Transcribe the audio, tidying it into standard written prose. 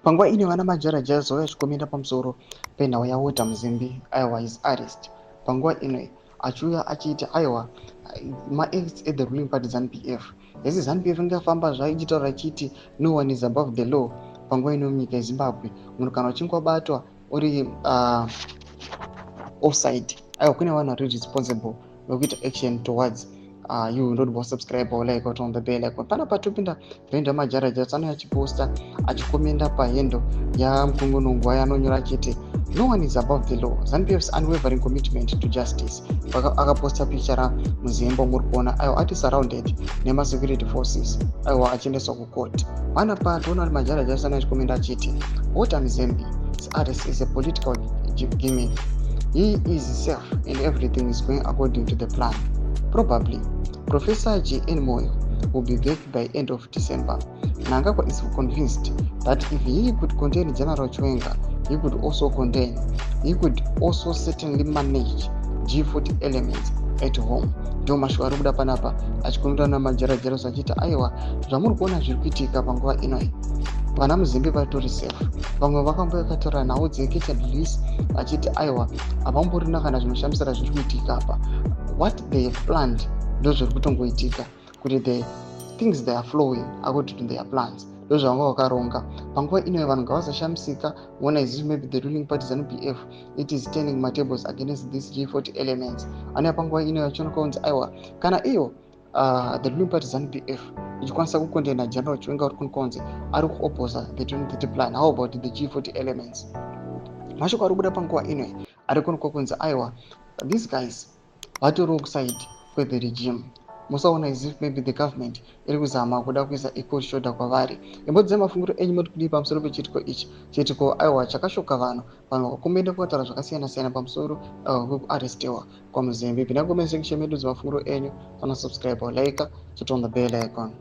Panguva ino vana Majarajara vauya vachicommenta pamusoro penhau yaWalter Mzembi, aiwa, his arrest. Panguva ino achiuya achiiti, aiwa, maacts at the ruling party ZANU PF. Yesi ZANU PF ingafamba zvayo ichitaura ichiti no one is above the law. Panguva ino munyika yeZimbabwe, munhu kana uchinge wabatwa uri offside, aiwa, kune vanhu vari responsible vekuita action towards you. Ndoti wasubscribe, like, on the bell icon. Panapa topinda brand yamajarajara anouya achiposta, achicommenta pahandle yaMukungunungu yaanonyora achiti, "No one is above the law. ZANU PF's unwavering commitment to justice." Akaposta picha raMuzembi, muri kuona, aiwa, ati surrounded nemasecurity forces, aiwa, achiendeswa kucourt. Panapa toona kuti Majarajara anouya achicommenta achiti, "Walter Mzembi's arrest is a political gimmick. He is safe and everything is going according to the plan. Probably Professor J.N. Moyo will be back by end of December. Mnangagwa is convinced that if he could contain General Chiwenga, he could also certainly manage G40 elements at home." Ndo mashoko ari kuda panapa achicommenta namajarajara achiiti, aiwa, zvamuri kuona zviri kuitika panguva inoi, vana Muzembi vatori safe. Vamwe vakambokataura nhau dzecatch and release vachiti, aiwa, havamborina kana zvinoshamisira zviri kuitika apa. What they have planned ndo zviri kutongoitika, kuti the things, they are flowing according to their plans. Ndo zvavanga vakaronga. Panguva inoyo vanhu ngavasashamisika kuona izisi maybe the ruling party ZANU PF, it is turning matables against this G40 elements. Anouya panguva inoyo achioneka kunzi, aiwa, kana iyo the ruling party ZANU PF ichikwanisa kucontaina General Chiwenga uri kunzi ari kuopposa the 2030 plan, how about the G40 elements? Mashoko ari kubuda panguva inoyi ari kuonekwa kunzi, aiwa, these guys vatoriwo kuside kwethe regime. Musaona as if maybe the government iri kuzama kuda kuisa equal shoulder kwavari. Imbodzai mafungiro enyu, moti kudii pamusoro pechiitiko ichi? Chiitiko, aiwa, chakashocka vanhu. Vanhu vakacommenta kutaura zvakasiyana siyana pamusoro kwekuarrestiwa kwaMuzembi. Pinda comment section medu, dzemafungiro enyu. Pana subscribe, like, turn on the bell icon.